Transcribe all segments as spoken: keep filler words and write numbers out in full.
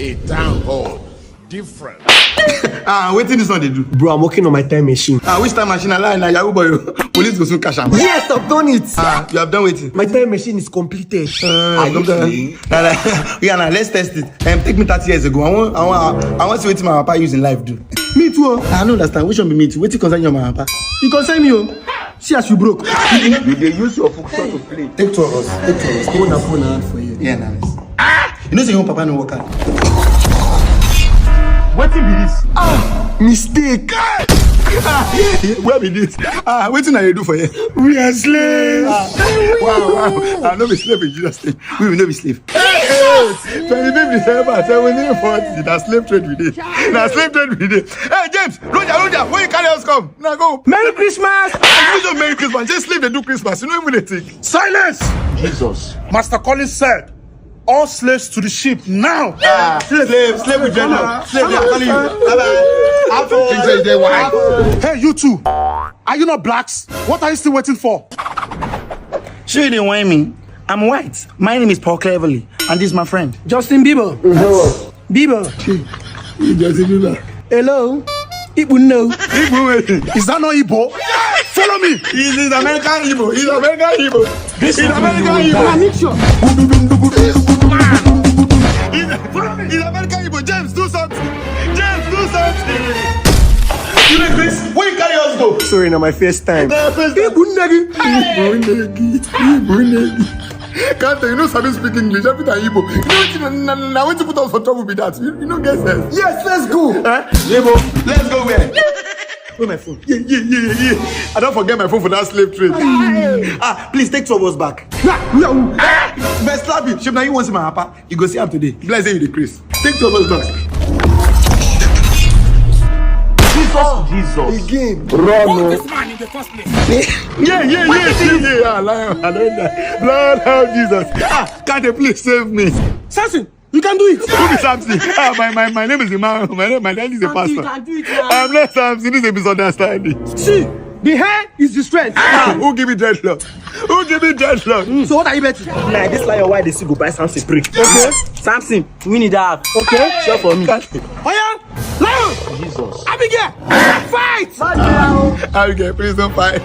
A town hall. Different. Ah, wetin this one dey do? Bro, I'm working on my time machine. Ah, which time machine? I lie, na Yahoo boy o. Police go soon catch am. Yes, I've done it. Ah, you have done wetin? My time machine is completed. Uh, Are you completed? Playing? Na, na, yeah, na, let's test it. Um, take me thirty years ago. I wan, I wan, I wan see wetin my papa use in life do. Me too o. I no understand. Which one be me too? Wetin concern you and my papa? E concern me o. See as you broke. You dey use your function to play. Take two of us. Take two of us. Hold that phone out for you. Yeah, nice. Ah! You know say your papa no work out. Wetin be this? Ah, mistake. Ah, where be this? Ah, wetin I dey do for here? We are slaves. Ah, wow, wow. I no be slave in Jesus' name. We will no be slave. Hey, hey, twenty-fifth December, seventeen forty. Na slave trade we dey. Na slave trade we dey. Hey, James, Roger, Roger, where you carry us come? Now go. Merry Christmas! Ah, you do Merry Christmas. Just slave dey do Christmas. You no even dey think. Silence! Jesus. Master Collins said, "All slaves to the ship now." Ah, slave, slave with dreadlock. Slave, they are calling you. Bye bye. Have fun. He said they white. Hey, you two. Are you not blacks? What are you still waiting for? Shey you dey whine me? I'm white. My name is Paul Cleverly, and this is my friend. Justin Bieber. Bieber. Justin Bieber. Hello. People know. Igbo. Is that not Igbo? Follow me. He's, he's American Igbo. He's American Igbo. This is American Igbo. Make sure. He's, follow me. He's American Igbo. James, do something. James, do something. You make this. Where you carry us go? Sorry, na my first time. Na your first time. Igbo negi. Igbo negi. Igbo negi. Kante, you no sabi speak English. Every time Igbo. You know wetin na, na, na wetin put us for trouble be that. You, you no get sense. Yes, let's go. Eh? Igbo, let's go where? Where my phone? Yeah, yeah, yeah, yeah, yeah. I don forget my phone for that slave trade. Ah, please take two of us back. Ah, but slap you. Shey na you wan see my papa? You go see am today. Be like say you dey craze. Take two of us back. Jesus, Jesus. Again. Run o. This man in the first place. Yeah, yeah, yeah, yeah, yeah. Ah, lion, I don die. Lord, help Jesus. Ah, Kante, please save me. Samson, you can do it. Who be Samson? Ah, my, my, my name is Emmanuel. My name, my daddy is a pastor. You can do it now. I'm not Samson. This is a misunderstanding. See, the hair is the strength. Ah, who give me dreadlock? Who give me dreadlock? Mm, so what are you betting? Nah, this lion, why they see go buy Samson pray? Okay. Samson, we need that. Okay. Sure for me. Oya, lion. Jesus. Abigail, fight. Abigail, please don't fight.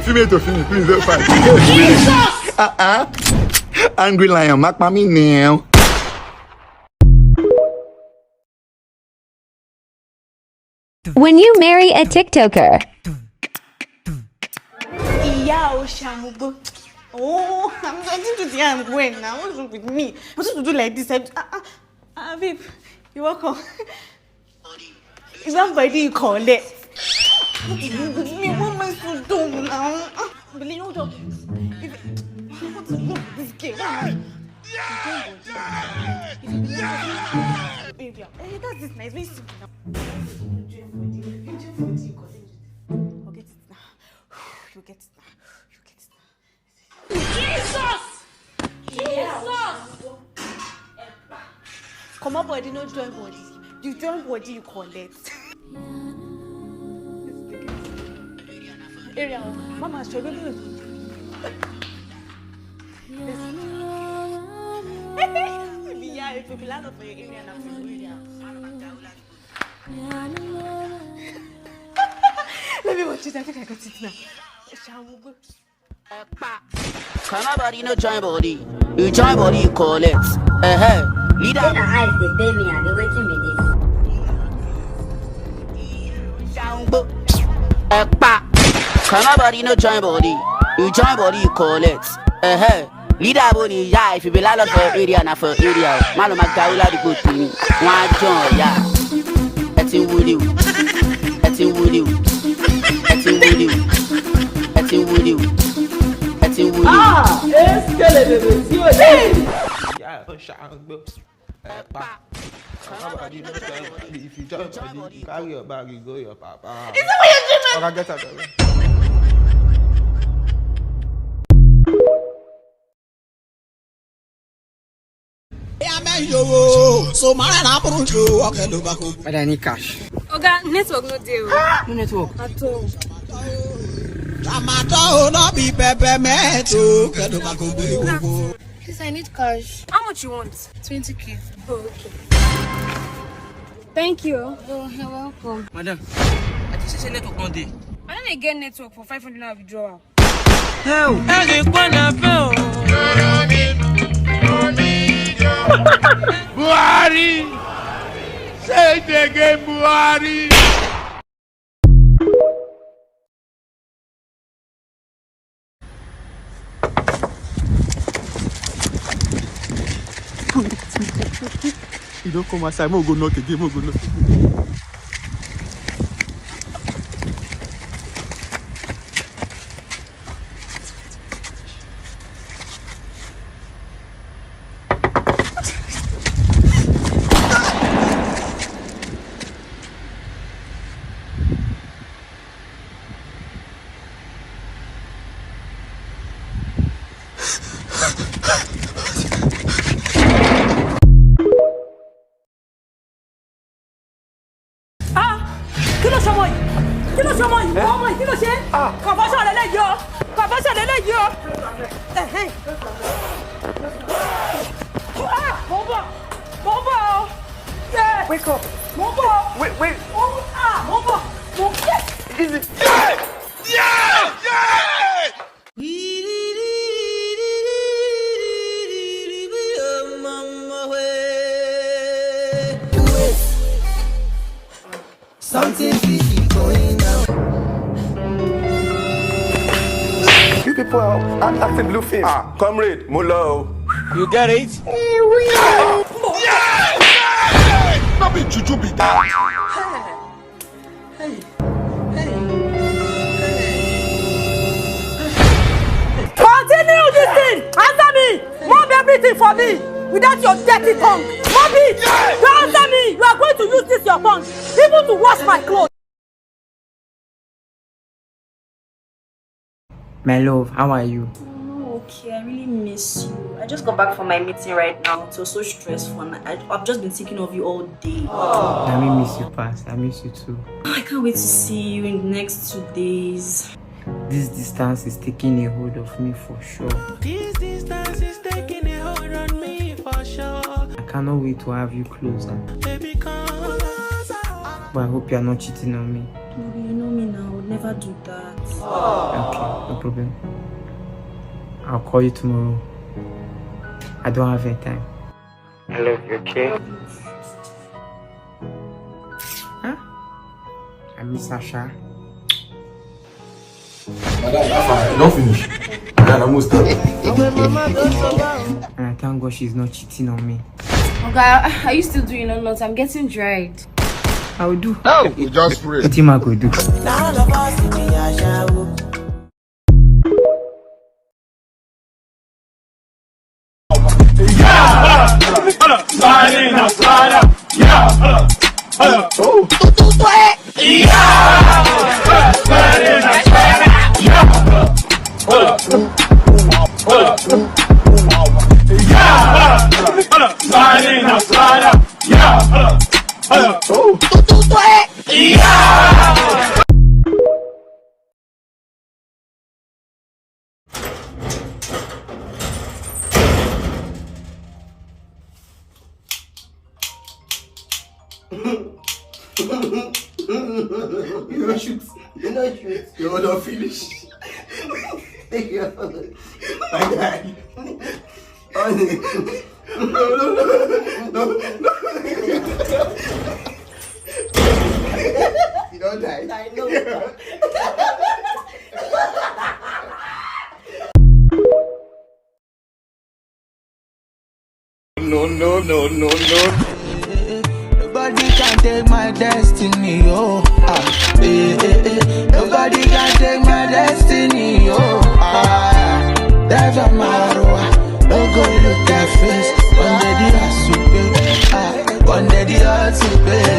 Female to female, please don't fight. Jesus. Uh-uh. Angry lion, mark mommy now. When you marry a TikToker. Ìyá o ṣàrùgbó. Oh, I'm going to the hand when now. What's wrong with me? I'm supposed to do like this. I, I, I, babe, you're welcome. Is that body you call it? Me, what am I so dumb now? Ah, believe you don't. If, what is wrong with this girl? What am I? Baby, eh, that's this nice. Very simple now. Forget it now. You get it now. You get it now. Jesus! Jesus! Comot body, no join body. You join body, you collect. Area, mama, show me. Yeah, if you plan for your area, na for your area. Let me watch it. I think I got it now. Shall we go? Comot body, no join body. You join body, you collect. Uh-huh. Leader. Say na eyes dey pay me, and the wetin be this? Comot body, no join body. You join body, you collect. Uh-huh. Leader boni ya, if you be landlord for area, na for area. Malo magaula di go to me. One join ya. Eti wuli o. Eti wuli o. Eti wuli o. Eti wuli o. Eti wuli o. Ah, eskele bebe, see you there. Yeah, for sure. Epa. Nobody no tell you. If you join body, you carry your bag, you go your papa. Is that what you're doing? Oga, get out of here. Whether I need cash. Oga, network no dey o. No network. At all. Tomato no be pepper, man, too. Please, I need cash. How much you want? Twenty K. Oh, okay. Thank you. Oh, you're welcome. Madam, I think say network no dey. I no dey get network for five hundred naira withdrawal. Hell! Buhari! Say it again, Buhari! You don't come outside, mo go knock again, mo go knock again. Ah! Kí ló ṣọmọ yìí? Kí ló ṣọmọ yìí? Ọmọ yìí, kí ló ṣe? Ah! Convulsion lélẹ́yìí o! Convulsion lélẹ́yìí o! Ẹ̀hẹ́n. Ah! Mo ń bọ̀! Mo ń bọ̀ o! Yeah! Wake up! Mo ń bọ̀ o! Wait, wait! Mo ń, ah! Mo ń bọ̀! Mo ń, yes! Easy! Yeah! Yeah! Yeah! Something fishy going on. You people are act- acting blue film. Ah, comrade, mo lọ o. You get it? Yeah! Yeah! No be juju be that. Hey, hey, hey. Continue this thing! Answer me! Mop everything for me! Without your dirty tongue! Mop it! You answer me! You are going to use this your tongue even to wash my clothes! My love, how are you? I'm not okay. I really miss you. I just got back from my meeting right now. It was so stressful, and I, I've just been thinking of you all day. I really miss you, pass. I miss you too. I can't wait to see you in the next two days. This distance is taking a hold of me for sure. This distance is taking a hold on me for sure. I cannot wait to have you closer. Baby, come closer. But I hope you are not cheating on me. Baby, you know me now. I would never do that. Okay, no problem. I'll call you tomorrow. I don't have your time. I love you, okay? Huh? I miss Sasha. Madam, how far? You don't finish. Madam, almost done. And I thank God she's not cheating on me. Oga, are you still doing or not? I'm getting dried. I will do. Oh, we just pray. What am I going to do? You no shoot. You no shoot. You no finish. I die. Honey. No, no, no, no, no. You don't die. I know. No, no, no, no, no. Nobody can take my destiny, oh. Ah, eh, eh, eh. Nobody can take my destiny, oh. Ah, that's a matter. No go look at face. One day the house to pay. Ah, one day the house to pay.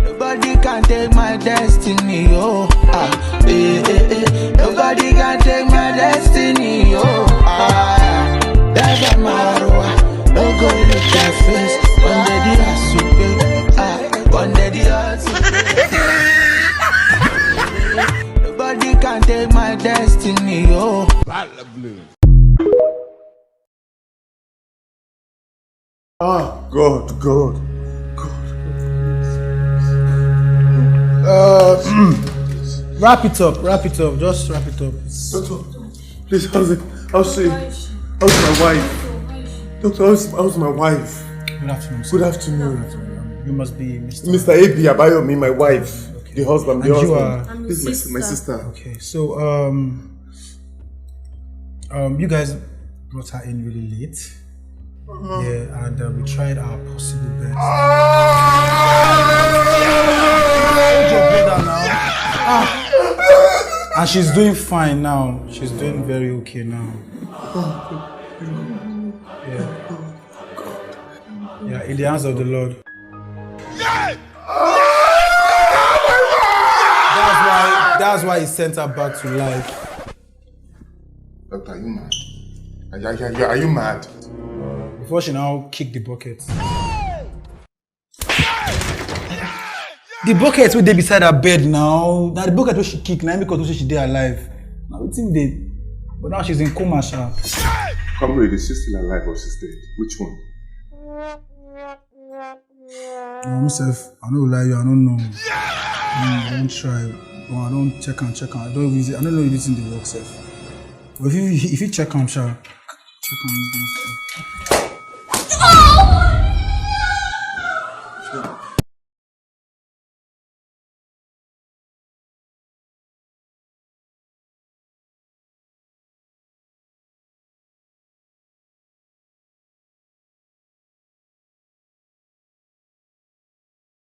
Nobody can take my destiny, oh. Ah, eh, eh, eh. Nobody can take my destiny, oh. Ah, that's a matter. No go look at face. One day the house to pay. Ah, one day the house to pay. Nobody can take my destiny, oh. Bad blue. Ah, God, God, God. Uh, wrap it up, wrap it up, just wrap it up. Doctor, please, how's it? How's she? How's my wife? Doctor, how's, how's my wife? Good afternoon, sir. Good afternoon. You must be Mister Mister A B Abayomi, my wife. Okay. The husband, the And you husband. Are I'm This is my, my sister. Okay, so um, um, you guys brought her in really late. Yeah, and uh, we tried our possible best. Hold your brother now. Ah. And she's doing fine now. She's doing very okay now. Yeah. Yeah, in the hands of the Lord. That's why, that's why he sent her back to life. Doctor, are you mad? Are, are, are, are you mad? Before she now kick the bucket. The bucket wey dey beside her bed now, na the bucket wey she kick, na im make us know say she dey alive. Na wetin dey, but now she's in coma, sha. Comrade, is she still alive or she's dead? Which one? No, myself, I no go lie you, I no know. Mm, I don try, but I don check am, check am. I don even, I no know if this thing dey work sef. But if you, if you check am, sha, check am.